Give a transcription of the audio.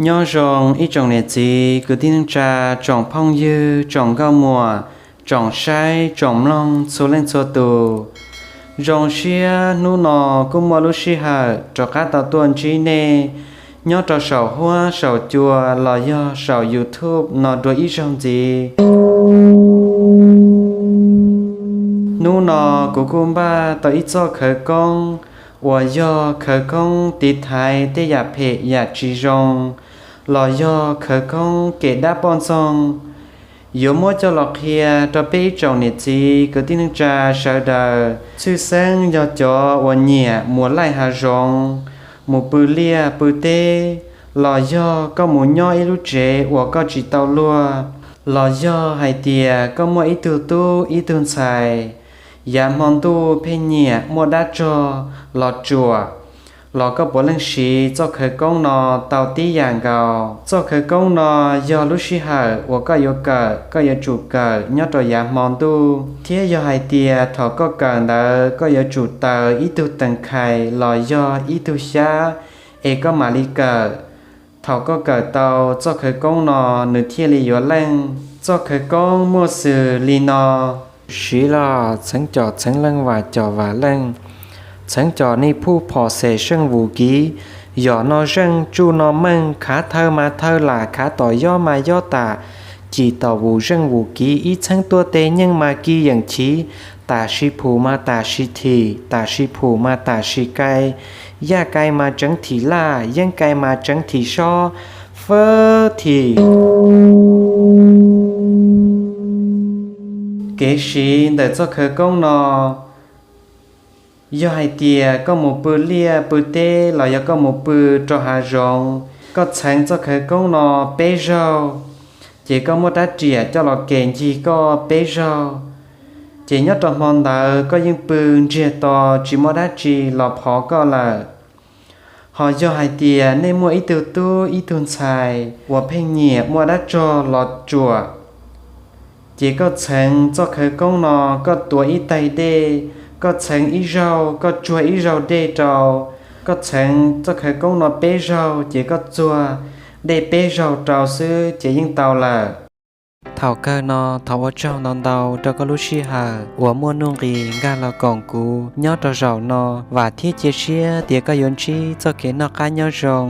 Nyob zoo ib tsoom niam txiv kwv tij neej tsa, tsoom phooj ywg, tsoom nkauj muam, tsoom saib tsoom mloog txhua leej txhua tus. Zoo siab hnub no kuj muaj lub sij hawm rov qab tau tuaj ntsib nej nyob rau saum huab saum cua los yog saum YouTube no dua ib zaug ntxiv. Hnub no kuv kuj npaj tau ib txoj khawv koob uas yog khawv koob tiv thaiv tej yam phem yam tsis zoo los yog khawv koob kev dab poj ntxoog, yuav muab coj los qhia rau peb ib tsoom niam txiv kwv tij neej tsa sawv daws, tshwj xeeb yog cov uas nyiam mus laij hav zoov, mus pw liaj pw teb, los yog koj mus nyob ib lub tsev uas koj tsis tau luag, los yog hais tias koj muaj ib tug tub ib tug ntxhais, yav hmo ntuj pheej nyiam muaj dab tsog los tsuam, los koj puav leej siv txoj khawv koob no tau tib yam nkaus. Txoj khawv koob no yog lub sij hawm uas koj yuav kawm, koj yuav tsum kawm nyob rau yav hmo ntuj, thiab yog hais tias thaum koj kawm ntawd koj yuav tsum taws ib tug tees khais los yog ib tug xyab es koj mam li kawm. Thaum koj kawm tau txoj khawv koob no, nws thiaj li yuav leej. Txoj khawv koob muaj xws li no: Siv los txheev com txheev leej, vam com vam leej, txheev com nej phuj phom xes seej vus kiv, yom no zeej tsuj no meej, khav thawj mas thawj lam, khav tom yob mas yob tam, cim tom vus zeej vus kiv, ib txheeb tuaj teg nyeej mas kiv yeem chiv, tam sim phum mas tam sim thim, tam sim phum mas tam sim kai, yaj kai mas tseev thim laj, yeeb kai mas tseev thim sob, fawb thim. Kev siv ntawm txoj khawv koob no, yog hais tias koj mus pw liaj pw teb los yog koj mus pw rau hav zoov, koj txheev txoj khawv koob no peb zaug, ces koj muab rab riam coj los kem ncig koj peb zaug, ces nyob rau hmo ntawd koj yeej pw ntsiag to tsis muaj dab tsi los phov koj lawm. Ho yog hais tias nej muaj ib tug tub ib tug ntxhais uas pheej nyiam muaj dab tsog los tsuam, ces koj txheev txoj khawv koob no, koj tuav ib taig dej, koj txheev ib zaug, koj tsuag ib zaug dej rau, koj txheev txoj khawv koob no peb zaug, ces koj txuag dej peb zaug rau xwb ces yeej tau lawm. Thaum kawg no thov ua tsaug ntau ntau rau koj lub sij hawm uas muaj nuj nqis nkag los koom kuv nyob rau zaum no. Vam thiab cia siab tias koj yuav ntsib txoj kev noj qab nyob zoo.